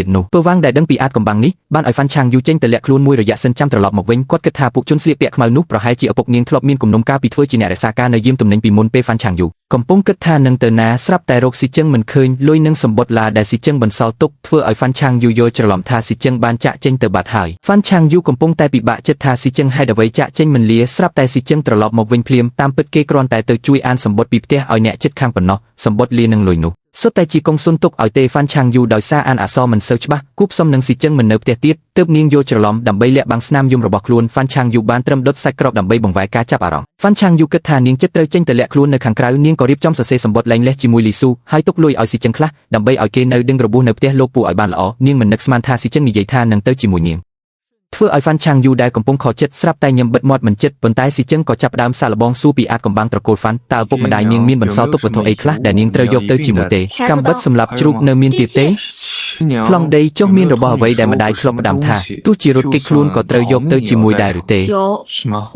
ទៀតនោះពើវាងដែលដឹងពីអាចកំបាំងនេះបានឲ្យហ្វាន់ឆាងយូចេញទៅលាក់ខ្លួនមួយរយៈសិនចាំត្រឡប់មកវិញគាត់គិតថាពួកជនស្លៀកពាក់ខ្មៅនោះប្រហែលជាឪពុកនាងធ្លាប់មានគំនុំកាលពីធ្វើជាអ្នករក្សាការនៅយាមទំនិញពីមុនពេលហ្វាន់ឆាងយូកំពុងគិតថានឹងទៅណាស្រាប់តែរកស៊ីជឹងមិនឃើញលុយនឹងសម្បត្តិឡាដែលស៊ីជឹងបន្សល់ទុកធ្វើឲ្យហ្វាន់ឆាងយូយល់ច្រឡំថាស៊ីជឹងបានចាក់ចេញទៅបាត់ហើយហ្វាន់ឆាងយូកំពុងតែពិបាកចិត្តថាស៊ីជឹងហេតុអ្វីចាក់ចេញមិនលាស្រាប់តែស៊ីជឹងត្រឡប់មកវិញភ្លាមតាមពិតគេគ្រាន់តែទៅជួយអានសម្បត្តិពីផ្ទះឲ្យអ្នកចិត្តខាងប៉ុណ្ណោះសម្បត្តិលានឹងលុយនោះសុទ្ធតែជាកុងសុនទុកឲ្យទេហ្វាន់ឆាងយូដោយសារអានអក្សរមិនសូវច្បាស់គូបសុំនឹងស៊ីជឹងមិននៅផ្ទះទៀតទើបនាងយល់ច្រឡំដើម្បីលាក់បាំងស្នាមយំរបស់ខ្លួនហ្វាន់ឆាងយូបានត្រឹមដុតសាច់ក្រកដើម្បីបង្វែរការចាប់អារម្មណ៍ហ្វាន់ឆាងយូគិតថានាងចិត្តត្រូវចេញទៅលាក់ខ្លួននៅខាងក្រៅនាងក៏រៀបចំសរសេរសម្បត្តិលែងលេះជាមួយលីស៊ូហើយទុកលុយឲ្យស៊ីជឹងខ្លះដើម្បីឲ្យគេនៅដឹងរបួសនៅផ្ទះលោកពូឲ្យបានល្អនាងមិននឹកស្មានថាស៊ីជឹងនិយាយថានឹងទៅជាមួយនាងធ្វើឲ្យហ្វាន់ឆាងយូដែលកំពុងខកចិត្តស្រាប់តែញឹមបិទមាត់មិនចិត្តប៉ុន្តែស៊ីជឹងក៏ចាប់ផ្ដើមសាកល្បងសួរពីអាចកំបាំងត្រកូលហ្វាន់តើឪពុកម្ដាយនាងមានបន្សល់ទុកវត្ថុអីខ្លះដែលនាងត្រូវយកទៅជាមួយទេកំបិតសម្រាប់ជ្រូកនៅមានទៀតទេ ប្លង់ដីចុះមានរបស់អ្វីដែលម្ដាយធ្លាប់ផ្ដាំថាទោះជារត់គេចខ្លួនក៏ត្រូវយកទៅជាមួយដែរឬទេ 有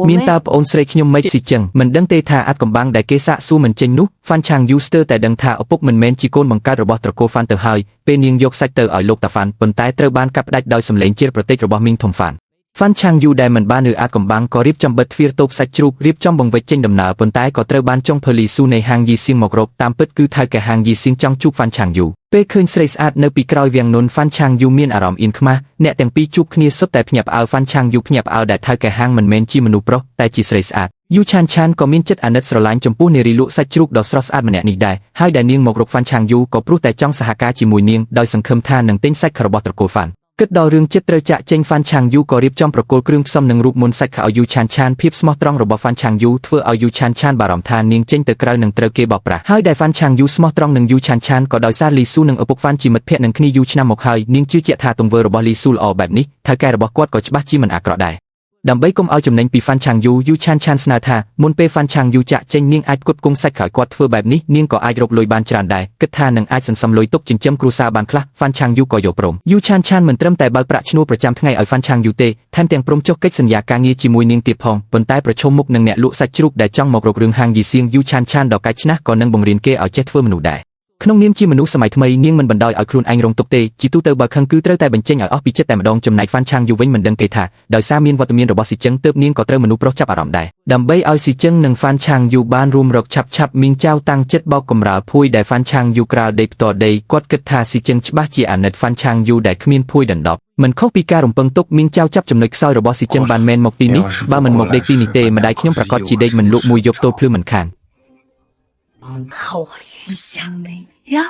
មានតើប្អូនស្រីខ្ញុំមិនស៊ីចឹងមិនដឹងទេថាអាចកំបាំងដែលគេសាកសួរមិនចេញនោះហ្វាន់ឆាងយូស្ទើតែដឹងថាឪពុកមិនមែនជាកូនបង្កើតរបស់ត្រកូលហ្វាន់ទៅហើយពេលនាងយកសាច់ទៅឲ្យលោកតាហ្វាន់ប៉ុន្តែត្រូវបានកាប់ផ្ដាច់ដោយសម្លេងជាប្រតិចរបស់មីងធំហ្វាន់ហ្វាន់ឆាងយូដែលមិនបានឬអាចកំបាំងក៏រៀបចំបិទទ្វារតូបសាច់ជ្រូករៀបចំបង្វិចចេញដំណើរប៉ុន្តែក៏ត្រូវបានចុងភលីស៊ូនៃហាងយីសៀងមករកតាមពិតគឺថៅកែហាងយីសៀងចង់ជួបហ្វាន់ឆាងយូពេលឃើញស្រីស្អាតនៅពីក្រោយវាំងនុនហ្វាន់ឆាងយូមានអារម្មណ៍អៀនខ្មាស់អ្នកទាំងពីរជួបគ្នាសុទ្ធតែភ្ញាក់ផ្អើលហ្វាន់ឆាងយូភ្ញាក់ផ្អើលដែលថៅកែហាងមិនមែនជាមនុស្សប្រុសតែជាស្រីស្អាតយូឆានឆានក៏មានចិត្តអាណិតស្រឡាញ់ចំពោះនារីលក់សាច់ជ្រូកដ៏ស្រស់ស្អាតម្នាក់នេះដែរហើយដែលនាងមករកហ្វាន់ឆាងយូក៏ព្រោះតែចង់សហការជាមួយនាងដោយសង្ឃឹមថានឹងទិញសាច់របស់ត្រកូលហ្វាន់គិតដល់រឿងចិត្តត្រូវចាក់ចេញហ្វាន់ឆាងយូក៏រៀបចំប្រគល់គ្រឿងផ្សំនិងរូបមន្តសាច់ខោឲ្យយូឆានឆានភាពស្មោះត្រង់របស់ហ្វាន់ឆាងយូធ្វើឲ្យយូឆានឆានបារម្ភថានាងចេញទៅក្រៅនឹងត្រូវគេបោកប្រាស់ហើយដែលហ្វាន់ឆាងយូស្មោះត្រង់នឹងយូឆានឆានក៏ដោយសារលីស៊ូនិងឪពុកហ្វាន់ជាមិត្តភក្តិនឹងគ្នាយូរឆ្នាំមកហើយនាងជឿជាក់ថាទង្វើរបស់លីស៊ូល្អបែបនេះថៅកែរបស់គាត់ក៏ច្បាស់ជាមិនអាក្រក់ដែរដើម្បីកុំឲ្យចំណេញពីហ្វាន់ឆាងយូយូឆានឆានស្នើថាមុនពេលហ្វាន់ឆាងយូចាក់ចេញនាងអាចផ្គត់ផ្គង់សាច់ក្រោយគាត់ធ្វើបែបនេះនាងក៏អាចរកលុយបានច្រើនដែរគិតថានឹងអាចសន្សំលុយទុកចិញ្ចឹមគ្រួសារបានខ្លះហ្វាន់ឆាងយូក៏យល់ព្រមយូឆានឆានមិនត្រឹមតែបើកប្រាក់ឈ្នួលប្រចាំថ្ងៃឲ្យហ្វាន់ឆាងយូទេថែមទាំងព្រមចុះកិច្ចសន្យាការងារជាមួយនាងទៀតផងប៉ុន្តែប្រឈមមុខនឹងអ្នកលក់សាច់ជ្រូកដែលចង់មករករឿងហាងយីសៀងយូឆានឆានដ៏កាច់ឆ្នះក៏នឹងបង្រៀនគេឲ្យចេះធ្វើមនុស្សដែរក្នុងនាមជាមនុស្សសម័យថ្មីនាងមិនបណ្ដោយឲ្យខ្លួនឯងរងទុក្ខទេជាទូទៅបើខឹងគឺត្រូវតែបញ្ចេញឲ្យអស់ពីចិត្តតែម្ដងចំណែកហ្វាន់ឆាងយូវិញមិនដឹងទេថាដោយសារមានវត្តមានរបស់ស៊ីជឹងទើបនាងក៏ត្រូវមនុស្សប្រុសចាប់អារម្មណ៍ដែរដើម្បីឲ្យស៊ីជឹងនិងហ្វាន់ឆាងយូបានរួមរកឆាប់ឆាប់មីងចៅតាំងចិត្តបោកកម្រាលភួយដែលហ្វាន់ឆាងយូក្រាលដីផ្ទាល់ដីគាត់គិតថាស៊ីជឹងច្បាស់ជាអាណិតហ្វាន់ឆាងយូដែលគ្មានភួយដណ្ដប់មិនខុសពីការរំពឹងទុកមីងចៅចាប់ចំណុចខ្សោយរបស់ស៊ីជឹងបានមែនមកទីនេះបើមិនមកដេកទីនេះទេម្ដាយខ្ញុំប្រកាសជាដេកមិនលក់មួយយប់ទល់ភ្លឺមិនខាន 好想你，让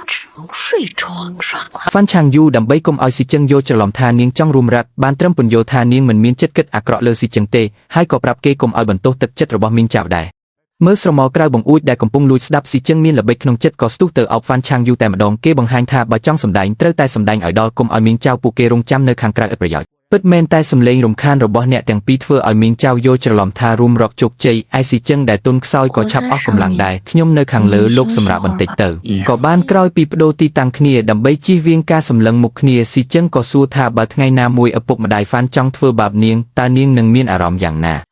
睡床上了。 ហ្វាន់ឆាងយូដើម្បីកុំឲ្យស៊ីជឹងយល់ច្រឡំថានាងចង់រួមរកបានត្រឹមពន្យល់ថានាងមិនមានចិត្តគិតអាក្រក់លើស៊ីជឹងទេហើយក៏ប្រាប់គេកុំឲ្យបន្ទោសទឹកចិត្តរបស់មីងចៅដែរមើលស្រមោលក្រៅបង្អួចដែលកំពុងលួចស្ដាប់ស៊ីជឹងមានល្បិចក្នុងចិត្តក៏ស្ទុះទៅអោបហ្វាន់ឆាងយូតែម្ដងគេបង្ហាញថាបើចង់សម្ដែងត្រូវតែសម្ដែងឲ្យដល់កុំឲ្យមីងចៅពួកគេរងចាំនៅខាងក្រៅឥតប្រយោជន៍ពិតមែនតែសំឡេងរំខានរបស់អ្នកទាំងពីរធ្វើឲ្យមីងចៅយល់ច្រឡំថារួមរកជោគជ័យឯស៊ីជឹងដែលទុនខ្សោយក៏ឆាប់អស់កម្លាំងដែរខ្ញុំនៅខាងលើលោកសម្រាប់បន្តិចទៅ ក៏បានក្រោយពីបដូរទីតាំងគ្នាដើម្បីជៀសវាងការសម្លឹងមុខគ្នាស៊ីជឹងក៏សួរថាបើថ្ងៃណាមួយឪពុកម្ដាយហ្វាន់ចង់ធ្វើបាបនាងតើនាងនឹងមានអារម្មណ៍យ៉ាងណ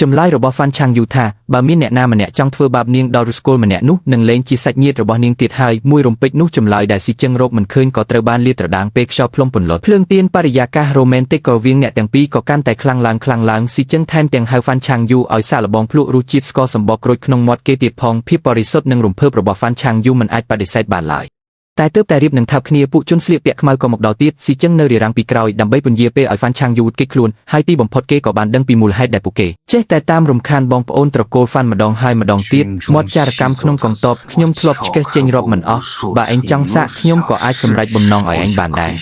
ាចម្លើយរបស់ហ្វាន់ឆាងយូថាបើមានអ្នកណាម្នាក់ចង់ធ្វើបាបនាងដល់ឫសគល់ម្នាក់នោះនឹងលែងជាសាច់ញាតិរបស់នាងទៀតហើយមួយរំពេចនោះចម្លើយដែលស៊ីជឹងរកមិនឃើញក៏ត្រូវបានលាតត្រដាងពេលខ្យល់ភ្លុំពន្លត់ភ្លើងទៀនបរិយាកាសរ៉ូមែនទិករវាងអ្នកទាំងពីរក៏កាន់តែខ្លាំងឡើងខ្លាំងឡើងស៊ីជឹងថែមទាំងហៅហ្វាន់ឆាងយូឲ្យសាកល្បងភ្លក់រសជាតិស្ករសម្បកក្រូចក្នុងមាត់គេទៀតផងភាពបរិសុទ្ធនិងរំភើបរបស់ហ្វាន់ឆាងយូមិនអាចបដិសេធបានឡើយតែទើបតែរៀបនឹងថាប់គ្នាពួកជនស្លៀកពាក់ខ្មៅក៏មកដល់ទៀតស៊ីជឹងនៅរារាំងពីក្រោយដើម្បីពន្យាពេលឲ្យហ្វាន់ឆាងយូគេចខ្លួនហើយទីបំផុតគេក៏បានដឹងពីមូលហេតុដែលពួកគេចេះតែតាមរំខានបងប្អូនត្រកូលហ្វាន់ម្ដងហើយម្ដងទៀតមាត់ចារកម្មក្នុងកងតបខ្ញុំធ្លាប់ឆ្កេះចេញរាប់មិនអស់បើឯងចង់សាកខ្ញុំក៏អាចសម្រេចបំណងឲ្យឯងបានដែរ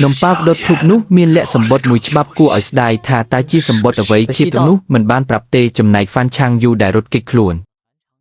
នំប៉ាវដុតធូបនោះមានលក្ខសម្បត្តិមួយច្បាប់គួរឲ្យស្ដាយថាតើជាសម្បត្តិអ្វីឃាតនោះមិនបានប្រាប់ទេចំណែកហ្វាន់ឆាងយូដែលរត់គេចខ្លួន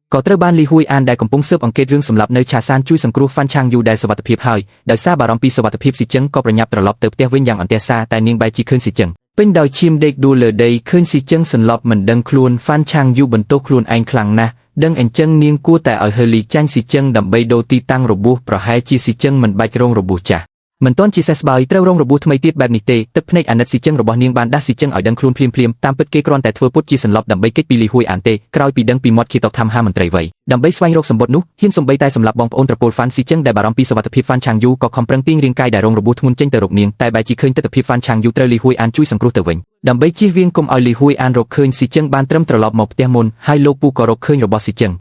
ក៏ត្រូវបានលីហួយអានដែលកំពុងស៊ើបអង្កេតរឿងសម្លាប់នៅឆាសានជួយសង្គ្រោះហ្វាន់ឆាងយូដែលសុវត្ថិភាពហើយដោយសារបារម្ភពីសុវត្ថិភាពស៊ីជឹងក៏ប្រញាប់ត្រឡប់ទៅផ្ទះវិញយ៉ាងអន្ទះសារតែនាងបែរជាឃើញស៊ីជឹងពេញដោយឈាមដេកដួលលើដីឃើញស៊ីជឹងសន្លប់មិនដឹងខ្លួនហ្វាន់ឆាងយូបន្ទោសខ្លួនឯងខ្លាំងណាស់ដឹងអញ្ចឹងនាងគួរតែឲ្យហឺលីចាញ់ស៊ីជឹងដើម្បីដូរទីតាំងរបួសប្រហែលជាស៊ីជឹងមិនបាច់រងរបួសចាស់។ មិនទាន់ជាសេះស្បើយត្រូវរងរបួសថ្មីទៀតបែបនេះទេទឹកភ្នែកអាណិតស៊ីជឹងរបស់នាងបានដាស់ស៊ីជឹងឲ្យដឹងខ្លួនភ្លាមភ្លាមតាមពិតគេគ្រាន់តែធ្វើពុតជាសន្លប់ដើម្បីគេចពីលីហួយអានទេក្រោយពីដឹងពីមាត់ឃាតកថាមហាមន្ត្រីវ័យដើម្បីស្វែងរកសម្បត្តិនោះហ៊ានសំបីតែសម្រាប់បងប្អូនត្រកូលហ្វាន់ស៊ីជឹងដែលបារម្ភពីសុវត្ថិភាពហ្វាន់ឆាងយូក៏ខំប្រឹងទាញរាងកាយដែលរងរបួសធ្ងន់ចេញទៅរកនាងតែបែរជាឃើញទិដ្ឋភាពហ្វាន់ឆាងយូត្រូវលីហួយអានជួយសង្គ្រោះទៅវិញដើម្បីជៀសវាងកុំឲ្យលីហួយអានរកឃើញស៊ីជឹងបានត្រឹមត្រឡប់មកផ្ទះមុនហើយលោកពូក៏រកឃើញរបស់ស៊ីជឹង។